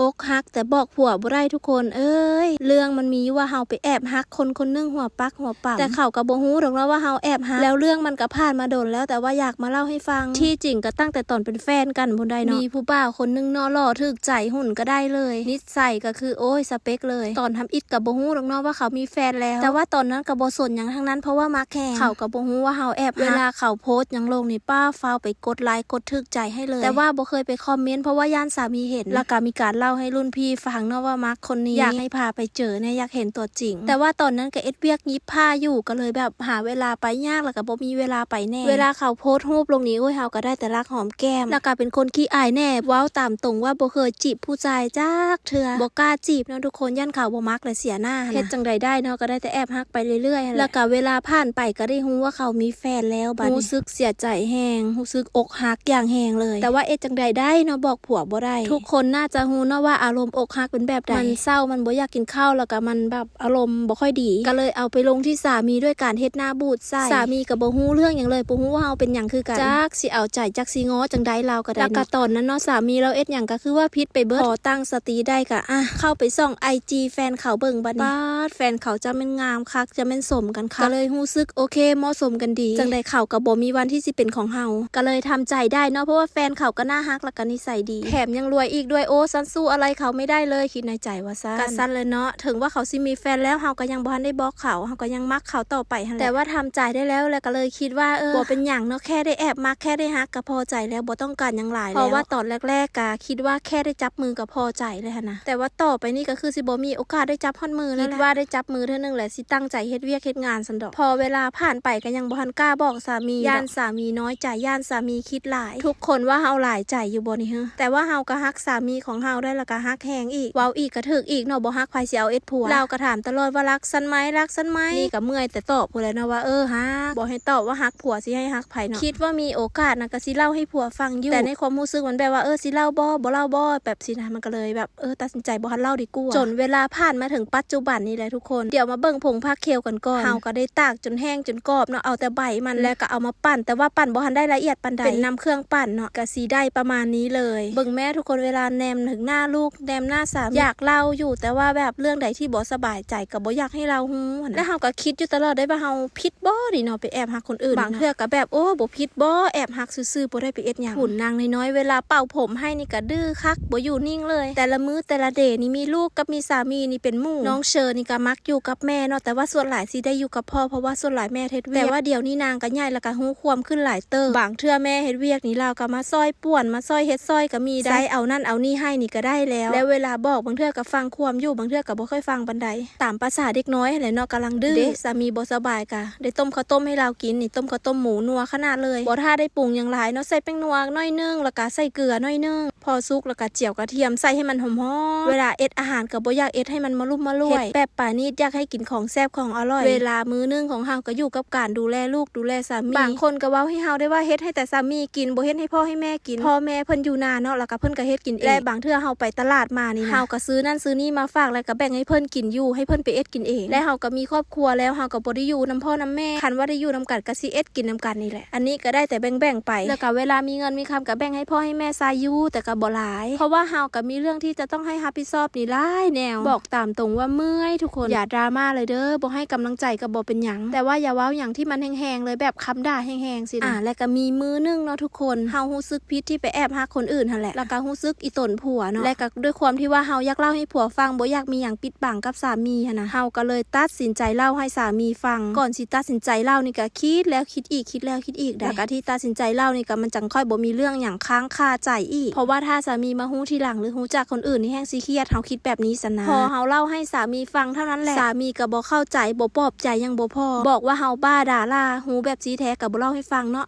ອົກຫັກແຕ່ບອກຜົວບໍ່ໄດ້ທຸກຄົນເອີຍ. ເລື່ອງມັນມີຢູ່ວ່າເຮົາໄປແອບຮັກຄົນຄົນໜຶ່ງຫົວປັກຫົວປຳ ແຕ່ເຂົາກໍບໍ່ຮູ້ດອກເນາະວ່າເຮົາແອບຮັກ. ແລ້ວເລື່ອງມັນກໍຜ່ານມາດົນແລ້ວ ແຕ່ວ່າຢາກມາເລົ່າໃຫ້ຟັງ. ທີ່ຈິງກໍຕັ້ງແຕ່ຕອນເປັນແຟນກັນພຸ້ນໃດ໋ເນາະ. ມີຜູ້ບ່າວຄົນໜຶ່ງເນາະ ຫຼໍ່ຖືກໃຈ ຫຸ່ນກໍໄດ້ເລີຍ ນິດໄສກໍຄື ໂອ້ຍ ສະເປັກເລີຍ. ຕອນທຳອິດກໍບໍ່ຮູ້ດອກເນາະວ່າເຂົາມີແຟນແລ້ວ ແຕ່ວ່າຕອນນັ້ນກໍບໍ່ສົນຫຍັງທັງນັ້ນ ເພາະວ່າມັກແຮງ. ເຂົາກໍບໍ່ຮູ້ວ່າເຮົາແອບຮັກ. ເວລາເຂົາໂພສຫຍັງລົງນີ້ ປ້າ ຟ້າວໄປກົດໄລກົດຖືກໃຈໃຫ້ເລີຍ ແຕ່ວ່າບໍ່ເຄີຍໄປຄອມເມັນ ເພາະວ່າຢ້ານສາມີເຫັນ. ແລ້ວກໍມີການເລົ່າໃຫ້ລຸ້ນພີ່ຟັງເນາະວ່າມັກຄົນນີ້ ຢາກໃຫ້ພາໄປເຈີແດ່ ຢາກເຫັນຕົວຈິງ. ແຕ່ວ່າຕອນນັ້ນກໍເຮັດວຽກຫຍິບຜ້າຢູ່ ກໍເລີຍແບບຫາເວລາໄປຍາກ ແລ້ວກໍບໍ່ມີເວລາໄປແດ່. ເວລາເຂົາໂພສຮູບລົງນີ້ ໂອ້ຍ ເຮົາກໍໄດ້ແຕ່ລັກຫອມແກ້ມ ແລ້ວກໍເປັນຄົນຂີ້ອາຍແດ່. ເວົ້າຕາມຕົງວ່າບໍ່ເຄີຍຈີບຜູ້ຊາຍຈັກເທື່ອ ບໍ່ກ້າຈີບເນາະທຸກຄົນ ຢ້ານເຂົາບໍ່ມັກ ແລະ ເສຍໜ້າ. ເຮັດຈັ່ງໃດໄດ້ເນາະ ກໍໄດ້ແຕ່ແອບຮັກໄປເລື້ອຍໆຫັ້ນແຫຼະ. ແລ້ວກໍເວລາຜ່ານໄປກໍໄດ້ຮູ້ວ່າເຂົາມີແຟນແລ້ວ ບັດນີ້ຮູ້ສຶກເສຍໃຈແຮງ ຮູ້ສຶກອົກຫັກຢ່າງແຮງເລີຍ. ແຕ່ວ່າເຮັດຈັ່ງໃດໄດ້ເນາະ ບອກຜົວບໍ່ໄດ້. ທຸກຄົນໜ້າຈະຮູ້ເນາະວ່າອາລົມອົກຫັກເປັນແບບໃດ ມັນເສົ້າ ມັນບໍ່ຢາກກິນເຂົ້າ ແລ້ວກໍມັນແບບ ອາລົມບໍ່ຄ່ອຍດີ ກໍເລີຍເອົາໄປລົງທີ່ສາມີດ້ວຍການເຮັດໜ້າບູດໃສ່. ສາມີກໍບໍ່ຮູ້ເລື່ອງຫຍັງເລີຍ ບໍ່ຮູ້ວ່າເຮົາເປັນຫຍັງຄືກັນ ຈັກຊິເອົາໃຈ ຈັກຊິງໍຈັ່ງໃດລາວກໍໄດ້. ແລ້ວກໍຕອນນັ້ນເນາະ ສາມີລາວເຮັດຫຍັງກໍຄືວ່າຜິດໄປເບິດ. ພໍຕັ້ງສະຕິໄດ້ກໍ ອະ ເຂົ້າໄປສ່ອງໄອຈີແຟນເຂົາເບິ່ງບັດນີ້ ປາດ ແຟນເຂົາຈັ່ງແມ່ນງາມຄັກ ຈັ່ງແມ່ນສົມກັນຄັກ ກໍເລີຍຮູ້ສຶກໂອເຄ ເໝາະສົມກັນດີ. ຈັ່ງໃດເຂົາກໍບໍ່ມີວັນທີ່ຊິເປັນຂອງເຮົາ ກໍເລີຍທຳໃຈໄດ້ເນາະ ເພາະວ່າແຟນເຂົາກໍໜ້າຮັກ ແລ້ວກໍນິໄສດີ ແຖມຍັງລວຍອີກດ້ວຍ. ໂອ້ ສັນສູ້ອະໄລເຂົາໄມ່ໄດ້ເລີຍ ຄິດໃນໃຈວ່າຊັ້ນ. ກໍຊັ້ນແຫຼະເນາະ ເຖິງວ່າເຂົາຊິມີແຟນແລ້ວ ເຮົາກໍຍັງບໍ່ທັນໄດ້ບລັອກເຂົາ ເຮົາກໍຍັງມັກເຂົາຕໍ່ໄປຫັ້ນແຫຼະ. ແຕ່ວ່າທຳໃຈໄດ້ແລ້ວ ແລ້ວກໍເລີຍຄິດວ່າ ເອີ ບໍ່ເປັນຫຍັງເນາະ ແຄ່ໄດ້ແອບມັກ ແຄ່ໄດ້ຮັກກໍພໍໃຈແລ້ວ ບໍ່ຕ້ອງການຫຍັງຫຼາຍແລ້ວ. ເພາະວ່າຕອນແລກໆກໍຄິດວ່າແຄ່ໄດ້ຈັບມືກໍພໍໃຈແລ້ວຫັ້ນນະ ແຕ່ວ່າຕໍ່ໄປນີ້ກໍຄືຊິບໍ່ມີໂອກາດໄດ້ຈັບຮອດມືແລ້ວແຫຼະ. ຄິດວ່າໄດ້ຈັບມືເທື່ອໜຶ່ງແລ້ວ ຊິຕັ້ງໃຈເຮັດວຽກເຮັດງານຊັ້ນດອກ. ພໍເວລາຜ່ານໄປກໍຍັງບໍ່ທັນກ້າບອກສາມີ ຢ້ານສາມີນ້ອຍໃຈ ຢ້ານສາມີຄິດຫຼາຍ. ທຸກຄົນວ່າເຮົາຫຼາຍໃຈຢູ່ບໍ່ນີ້ເຮີ? ແຕ່ວ່າເຮົາກໍຮັກສາມີຂອງເຮົາໄດ້ ແລ້ວກໍຮັກແຮງອີກ. ເວົ້າອີກກໍຖືກອີກເນາະ ບໍ່ຮັກໃຜຊິເອົາເອັດຜົວ. ລາວກໍຖາມຕະຫຼອດວ່າ ຮັກຊັ້ນໄໝ? ຮັກຊັ້ນໄໝ? ນີ້ກໍເມື່ອຍແຕ່ຕອບພຸ້ນແຫຼະເນາະວ່າ ເອີ ຮັກ. ບໍ່ໃຫ້ຕອບວ່າຮັກຜົວ ຊິໃຫ້ຮັກໃຜເນາະ? ຄິດວ່າມີໂອກາດນະ ກໍຊິເລົ່າໃຫ້ຜົວຟັງຢູ່ ແຕ່ໃນຄວາມຮູ້ສຶກມັນແບບວ່າ ເອີ ຊິເລົ່າບໍ່ ບໍ່ເລົ່າບໍ່ ແບບຊີ້ນະ. ມັນກໍເລີຍແບບ ເອີ ຕັດສິນໃຈບໍ່ທັນເລົ່າດີກວ່າ. ຈົນເວລາຜ່ານມາເຖິງປັດຈຸບັນນີ້ແຫຼະທຸກຄົນ. ດຽວມາເບິ່ງຜົງຜັກຂຽວກັນກ່ອນ. ເຮົາກໍໄດ້ຕາກຈົນແຫ້ງຈົນກອບເນາະ ເອົາແຕ່ໃບມັນ ແລ້ວກໍເອົາມາປັ່ນ ແຕ່ວ່າປັ່ນບໍ່ທັນໄດ້ລະອຽດປານໃດ ເປັນນ້ຳເຄື່ອງປັ່ນເນາະ. ກໍຊິໄດ້ປະມານນີ້ເລີຍ. ເບິ່ງແມ້ທຸກຄົນ ເວລາແນມເຖິງໜ້າລູກ ແນມໜ້າສາມີ ຢາກເລົ່າຢູ່ ແຕ່ວ່າແບບເລື່ອງໃດທີ່ບໍ່ສະບາຍໃຈ ກໍບໍ່ຢາກໃຫ້ລາວຮູ້ຫັ້ນນະ. ແລ້ວເຮົາກໍຄິດຢູ່ຕະຫຼອດເດ້ວ່າ ເຮົາຜິດບໍ່ນີ້ເນາະ ໄປແອບຮັກຄົນອື່ນ. ບາງເທື່ອກໍແບບ ໂອ້ ບໍ່ຜິດບໍ່ ແອບຮັກຊື່ໆ ບໍ່ໄດ້ໄປເຮັດຫຍັງ. ຫຸນນາງນ້ອຍໆ ເວລາເປົ່າຜົມໃຫ້ນີ້ກໍດື້ຄັກ ບໍ່ຢູ່ນິ່ງເລີຍ. ແຕ່ລະມື້ແຕ່ລະເດນີ້ ມີລູກກັບມີສາມີນີ້ເປັນໝູ່. ນ້ອງເຊີນີ້ກໍມັກຢູ່ກັບແມ່ເນາະ ແຕ່ວ່າສ່ວນຫຼາຍຊິໄດ້ຢູ່ກັບພໍ່ ເພາະວ່າສ່ວນຫຼາຍແມ່ເຮັດວຽກ. ແຕ່ວ່າດຽວນີ້ນາງກໍໃຫຍ່ ແລ້ວກໍຮູ້ຄວາມຂຶ້ນຫຼາຍເຕີບ. ບາງເທື່ອແມ່ເຮັດວຽກນີ້ ລາວກໍມາຊ່ອຍປ່ວນ ມາຊ່ອຍເຮັດຊ່ອຍກໍມີໄດ໋. ໃຊ້ເອົານັ້ນເອົານີ້ໃຫ້ນີ້ກໍໄດ້ແລ້ວ. ແລ້ວເວລາບອກ ບາງເທື່ອກໍຟັງຄວາມຢູ່ ບາງເທື່ອກໍບໍ່ຄ່ອຍຟັງປານໃດ. ຕາມພາສາເດັກນ້ອຍຫັ້ນແຫຼະເນາະ ກຳລັງດື້. ເດ້ ສາມີບໍ່ສະບາຍກະໄດ້ຕົ້ມເຂົ້າຕົ້ມໃຫ້ລາວກິນນີ້ ຕົ້ມເຂົ້າຕົ້ມໝູນົວຂະໜາດເລີຍ ບໍ່ຖ້າໄດ້ປຸງຫຍັງຫຼາຍເນາະ ໃສ່ແປ້ງນົວໜ້ອຍໜຶ່ງ ແລ້ວກະໃສ່ເກືອໜ້ອຍໜຶ່ງ ພໍສຸກແລ້ວກະຈຽວກະທຽມໃສ່ໃຫ້ມັນຫອມໆ. ເວລາເຮັດອາຫານກະບໍ່ຢາກເຮັດໃຫ້ມັນມາລຸ່ມມາຫຼວຍ ເຮັດແບບປານີດ ຢາກໃຫ້ກິນຂອງແຊບຂອງອະລ່ອຍ. ເວລາມື້ໜຶ່ງຂອງເຮົາກະຢູ່ກັບການດູແລລູກ ດູແລສາມີ. ບາງຄົນກະເວົ້າໃຫ້ເຮົາໄດ້ວ່າ ເຮັດໃຫ້ແຕ່ສາມີກິນ ບໍ່ເຮັດໃຫ້ພໍ່ໃຫ້ແມ່ກິນ. ພໍ່ແມ່ເພິ່ນຢູ່ນາເນາະ ແລ້ວກະເພິ່ນກະເຮັດກິນເອງ ແລະບາງເທື່ອເຮົາໄປຕະຫຼາດມານີ້ນະ ເຮົາກະຊື້ນັ້ນຊື້ນີ້ມາຝາກ ແລ້ວກະແບ່ງໃຫ້ເພິ່ນກິນຢູ່ ໃຫ້ເພິ່ນໄປເຮັດກິນເອງ. ແລະເຮົາກະມີຄອບຄົວແລ້ວ ເຮົາກະບໍ່ໄດ້ຢູ່ນຳພໍ່ນຳແມ່ ຄັນວ່າໄດ້ຢູ່ນຳກັນກະຊິເຮັດກິນນຳກັນນີ້ແຫຼະ. ອັນນີ້ກະໄດ້ແຕ່ແບ່ງໆໄປ ແລ້ວກະເວລາມີເງິນມີຄຳກະແບ່ງໃຫ້ພໍ່ໃຫ້ແມ່ໃຊ້ຢູ່ ແຕ່ກະບໍ່ຫຼາຍ ເພາະວ່າເຮົາກະມີເລື່ອງທີ່ຈະຕ້ອງໃຫ້ຮັບຜິດຊອບນີ້ຫຼາຍແນວ. ບອກຕາມຕົງວ່າເມື່ອຍທຸກຄົນ ຢ່າດຣາມາເລີຍເດີ ບໍ່ໃຫ້ກຳລັງໃຈກະບໍ່ເປັນຫຍັງ ແຕ່ວ່າຢ່າເວົ້າຫຍັງທີ່ມັນແຮງໆເລີຍ ແບບຄຳດ່າແຮງໆຊີ້ນະ. ອາ ແລະກະມີມື້ໜຶ່ງເນາະທຸກຄົນ ເຮົາຮູ້ສຶກຜິດທີ່ໄປແອບຮັກຄົນອື່ນຫັ້ນແຫຼະ ແລ້ວກະຮູ້ສຶກອີຕົນຜົວເນາະ ແລະກະດ້ວຍຄວາມທີ່ວ່າເຮົາຢາກເລົ່າໃຫ້ຜົວຟັງ ບໍ່ຢາກມີຫຍັງປິດບັງກັບສາມີຫັ້ນນະ ເຮົາກະເລີຍຕັດສິນໃຈເລົ່າໃຫ້ສາມີຟັງ. ກ່ອນຊິຕັດສິນໃຈເລົ່ານີ້ກະຄິດແລ້ວຄິດອີກ ຄິດແລ້ວຄິດອີກໄດ໋ ແລ້ວກະທີ່ຕັດສິນໃຈເລົ່ານີ້ກະມັນຈັ່ງຄ່ອຍບໍ່ມີເລື່ອງຫຍັງຄ້າງຄາໃຈອີກ ເພາະວ່າຖ້າສາມີມາຮູ້ທີຫຼັງ ຫຼືຮູ້ຈັກຄົນອື່ນນີ້ແຮ່ງຊິຄຽດ ເຮົາຄິດແບບນີ້ຊັ້ນນະ. ພໍເຮົາເລົ່າໃຫ້ສາມີຟັງເທົ່ານັ້ນແຫຼະ ສາມີກະບໍ່ເຂົ້າໃຈ ບໍ່ປອບໃຈຫຍັງບໍ່ພໍ ບອກວ່າເຮົາບ້າດາລາ ຮູ້ແບບຊີ້ແທ້ກະບໍ່ເລົ່າໃຫ້ຟັງເນາະ.